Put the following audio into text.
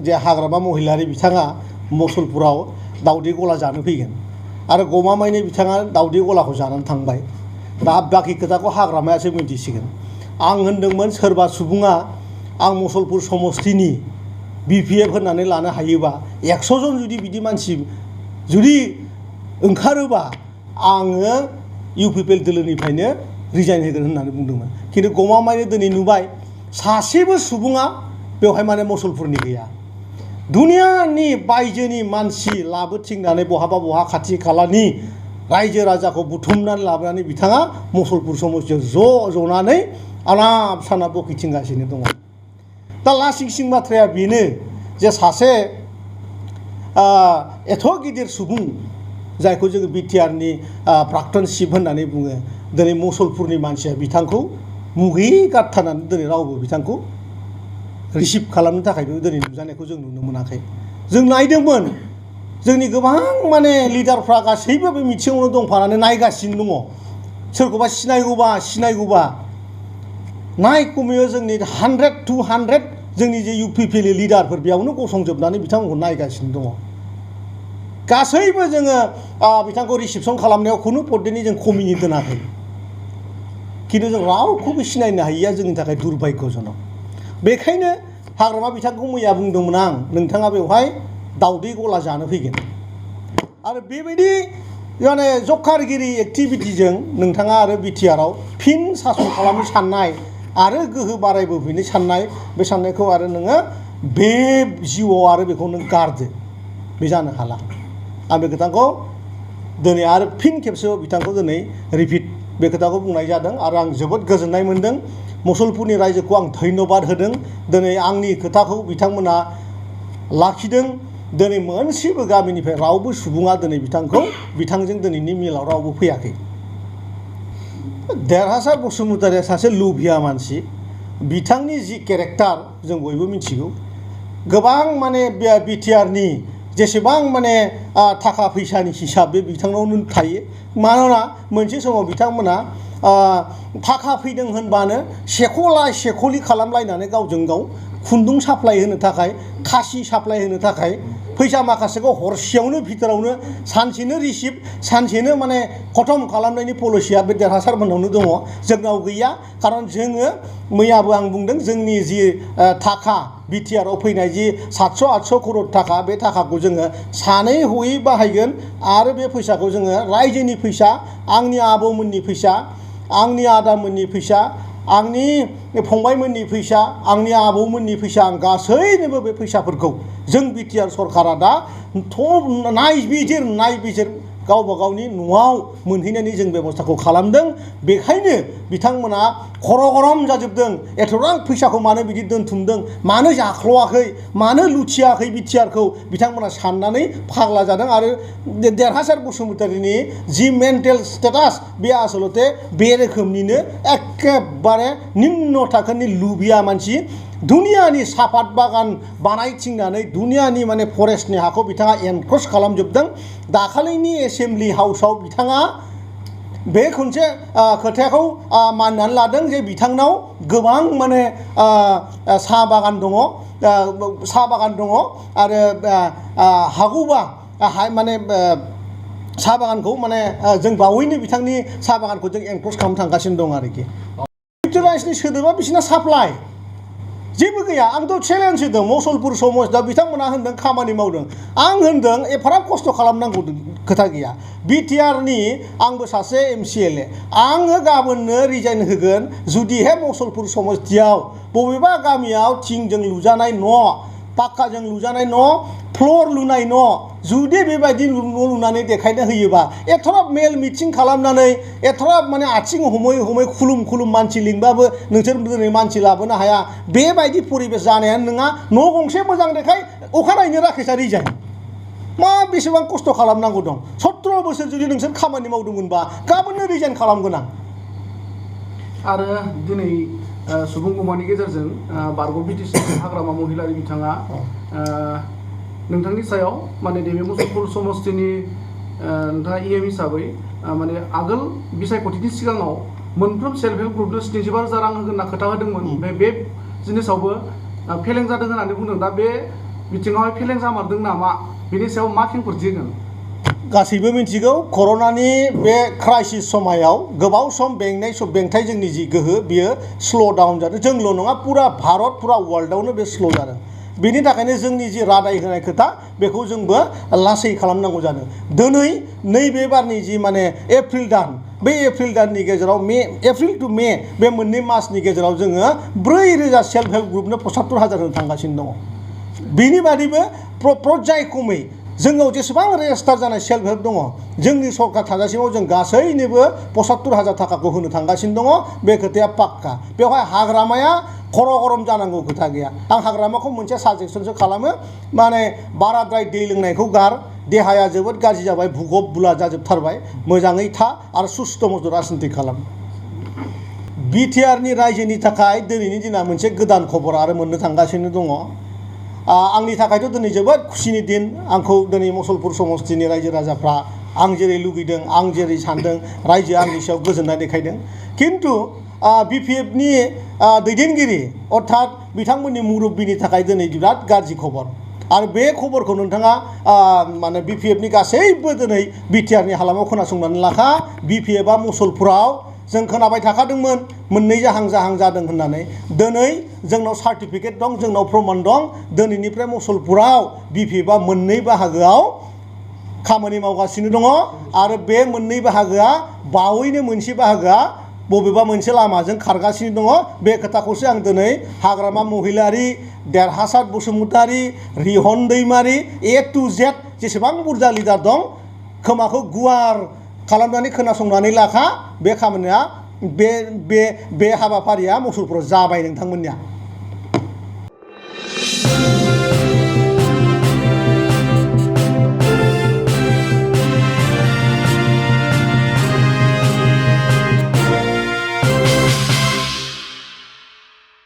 जे हाग्रामा महिलारि बिथाङा मुसलपुराव दावदै गला जानो फैगोन आरो गमामायनि बिथाङा दावदै गलाखौ जानानै थांबाय दा बाखि खोथाखौ हाग्रामायासो मिन्थिसिगोन आं होनदोंमोन सोरबा सुबुङा आं मुसलपुर समस्तिनि BPF होननानै लानो हायोबा 100 जन जुदि बिदि मानसि जुदि ओंखारोबा आङो UPPL दोलोनिफ्रायनो रिजाइन होगोन होननानै बुंदोंमोन खिन्थु गमामायनो दिनै नुबाय सासेबो सुबुङा बेवहाय माने मुसलपुरनि गैया दुनियानि बायजोनि मानसि लाबोथिंनानै बहा खाथि खालानि रायजो राजाखौ बुथुमनानै लाबोनानै बिथाङा मुसलपुर समस्तियाव ज'नानै आलाप साना बखिथिंगासिनो दङ दा लासिं बाथ्राया बेनो जे सासे एथ' गिदिर सुबुं जायखौ जोङो BTRनि प्राक्तन चिफ होननानै बुङो दिनै मुसलपुरनि मानसिया बिथांखौ मुगै गारथारनानै दिनै रावबो बिथांखौ रिसिभ खालामनो थाखायबो दिनै नुजानायखौ जों नुनो मोनाखै जों नायदोंमोन जोंनि गोबां माने लिडारफ्रा गासैबो बे मिथिङावनो दंफानानै नायगासिनो दङ सोरखौबा सिनायगौबा नायखुमैयो जोंनि 100 200 जोंनि जे UPPL लिडारफोर बेयावनो गसंजोबनानै बिथांमोनखौ नायगासिनो दङ गासैबो जोङो बिथांखौ रिसिपसन खालामनायाव खुनु पद्धतिनि जों कमिनि दोनाखै खिन्थु जों रावखौबो सिनायनो हायैया जोंनि थाखाय दुर्भाग्यजनक बेखायनो हाग्रामा बिथांखौ मैया बुंदोंमोन आं नोंथाङा बेवहाय दावदै गला जानो फैगोन आरो बेबायदि माने जखारगिरि एक्टिभिटिजों नोंथाङा आरो BTRआव फिन सासन खालामनो साननाय आरो गोहो बारायबोफिननो साननाय बे साननायखौ आरो नोङो बे जिउआव आरो बेखौ नों गारदो बे जानो हाला आं बे खोथाखौ दिनै आरो फिन खेबसेयाव बिथांखौ दिनै रिपिट बे खोथाखौ बुंनाय जादों आरो आं जोबोद गोजोननाय मोनदों मुसलपुरनि रायजोखौ आं धन्यबाद होदों दिनै आंनि खोथाखौ बिथांमोना लाखिदों दिनै मोनसेबो गामिनिफ्राय रावबो सुबुङा दिनै बिथांजों दिनैनि मेलाव रावबो फैयाखै देरहासार बसुमतारिया सासे लुभिया मानसि बिथांनि जि केरेक्टार जों बयबो मिथिगौ गोबां माने BTRनि जेसेबां माने थाखा फैसानि हिसाब बे बिथांनावनो थायो मानोना मोनसे समाव बिथांमोना थाखा फैदों होनबानो सेख'लि खालामलायनानै गावजों गाव खुन्दुं साप्लाय होनो थाखाय खासि साप्लाय होनो थाखाय फैसा माखासेखौ हरसेयावनो भितरावनो सानसेनो रिसिभ सानसेनो माने खतम खालामनायनि पलिसिया बे देरहासारमोननावनो दङ जोंनाव गैया खारन जोङो मैयाबो आं बुंदों जोंनि जि थाखा BTRआव फैनाय जि 700-800 करोड़ थाखा बे थाखाखौ जोङो सानै हयै बाहायगोन आरो बे फैसाखौ जोङो रायजोनि फैसा आंनि आबौमोननि फैसा आंनि आदामोननि फैसा आंनि फंबायमोननि फैसा आंनि आबौमोननि फैसा आं गासैनोबो बे फैसाफोरखौ जों BTR सरकारा दा नायबिजिर गावबा गावनि न'आव मोनहैनायनि जों बेबस्थाखौ खालामदों बेखायनो बिथांमोना खर' गरम जाजोबदों एथ'बां फैसाखौ मानो बिदि दोनथुमदों मानो जाख्ल'वाखै मानो लुथियाखै BTRखौ बिथांमोना साननानै फाग्ला जादों आरो देरहासार बसुमतारिनि जि मेन्टेल स्टेटास बे आसलते बे रोखोमनिनो एखेबारे निम्न थाखोनि लुभिया मानसि दुनियानि सापात बागान बानायथिंनानै दुनियानि माने फरेस्टनि हाखौ बिथाङा एनक्रच खालामजोबदों दाखालिनि एसेम्बलि हाउसाव बिथाङा बे खनसे खोथाखौ मानिनानै लादों जे बिथांनाव गोबां माने साहा बागान दङ आरो हागौबा माने साहा बागानखौ माने जों बावैनो बिथांनि साहा बागानखौ जों एनक्रच खालामनो थांगासिनो दं आरोखि राइसनि सोदोबा बिसिना साप्लाइ जेबो गैया आंथ' चेलेन्ज होदों मुसलपुर समस्तियाव बिथांमोना होनदों खामानि मावदों आं होनदों एफाराब खस्थ' खालामनांगौ खोथा गैया BTRनि आंबो सासे MCLA आङो गाबोननो रिजाइन होगोन जुदिहे मुसलपुर समस्तियाव बबेबा गामियाव थिंजों लुजानाय न' पाक्काजों लुजानाय न' फ्ल'र लुनाय न' जुदि बेबायदि न' लुनानै देखायनो होयोबा एथ'राब मेल मिटिं खालामनानै एथ'राब माने आथिं हमै खुलुम मानसि लिंबाबो नोंसोर दिनै मानसि लाबोनो हाया बेबायदि परिबेस जानायानो नङा न' गंसे मोजां देखाय अखानायैनो राकेशआ रिजाइन मा बेसेबां खस्थ' खालामनांगौ दं 17 बोसोर जुदि नोंसोर खामानि मावदोंमोनबा गाबोननो रिजाइन खालामगोन आं आरो दिनै सुबुं गमानि गेजेरजों बारग' BTC हाग्रामा महिलारि बिथाङा नोंथांनि सायाव माने नैबे मुसलपुर समस्तिनि नोंथाङा EM हिसाबै माने आगोल बिसायख'थिनि सिगाङाव मोनफ्रोम सेल्फ हेल्प ग्रुपनो 75,000 रां होगोन होनना खोथा होदोंमोन ओमफ्राय बे जिनिसावबो फेलें जादों होननानै बुंदों दा बे बिथिङाव फेलें जामारदों नामा बिनि सायाव मा खेंफोरथि होगोन गासैबो मिथिगौ कर'नानि बे क्राइसिस समायाव गोबाव सम बेंथाय जोंनि जि गोहो बियो स्ल' डाउन जादों जोंल' नङा पुरा भारत पुरा वर्ल्डआवनो बे स्ल' जादों बेनि थाखायनो जोंनि जि रादाय होनाय खोथा बेखौ जोंबो लासै खालामनांगौ जादों दिनै नैबे बारनि जि माने एप्रिल दान बे एप्रिल दाननि गेजेराव एप्रिल टु मे बे मोननै मासनि गेजेराव जोङो 4,000 सेल्फ हेल्प ग्रुपनो 75,000 होनो थांगासिनो दङ बिनि बादैबो पर्यायक्रमै जोंनाव जेसेबां रेजिस्टार जानाय सेल्फ हेल्प दङ जोंनि सरकार थाजासिमाव जों गासैनोबो 75,000 थाखाखौ होनो थांगासिनो दङ बे खोथाया पाक्का बेवहाय हाग्रामाया खर' गरम जानांगौ खोथा गैया आं हाग्रामाखौ मोनसे साजेसनसो खालामो माने बाराद्राय दै लोंनायखौ गार देहाया जोबोद गाज्रि जाबाय भुगब बुला जाजोबथारबाय मोजाङै था आरो सुस्थ' मस्थ' राजनिति खालाम बिटिआरनि रायजोनि थाखाय दिनैनि दिना मोनसे गोदान खबर आरो मोननो थांगासिनो दङ आंनि थाखायथ' दिनै जोबोद खुसिनि दिन आंखौ दिनै मुसलपुर समस्तिनि रायजो राजाफ्रा आं जेरै लुगैदों आं जेरै सानदों रायजोआ आंनि सायाव गोजोननाय देखायदों खिन्थु बिपिएफनि दैदेनगिरि अर्थात बिथांमोननि मुरब्बीनि थाखाय दिनै बिराद गाज्रि खबर आरो बे खबरखौ नोंथाङा माने बिपिएफनि गासैबो दिनै बिटिआरनि हालामाव खोनासंनानै लाखा बिपिएफआ मुसलपुराव जों खोनाबाय थाखादोंमोन मोननै जाहां जादों होननानै दिनै जोंनाव सार्टिफिकेट दं जोंनाव प्रमान दं दिनैनिफ्राय मुसलपुराव बिपिएफआ मोननै बाहागोआव खामानि मावगासिनो दङ आरो बे मोननै बाहागोआ बावैनो मोनसे बाहागोआ बबेबा मोनसे लामाजों खारगासिनो दङ बे खोथाखौसो आं दिनै हाग्रामा महिलारि देरहासार बसुमतारी रिहन दैमारी A to Z जेसेबां बुरजा लिडार दं खोमाखौ गुवार खालामनानै खोनासंनानै लाखा बे खामानिया बे हाबाफारिया मुसलपुराव जाबाय नोंथांमोननिया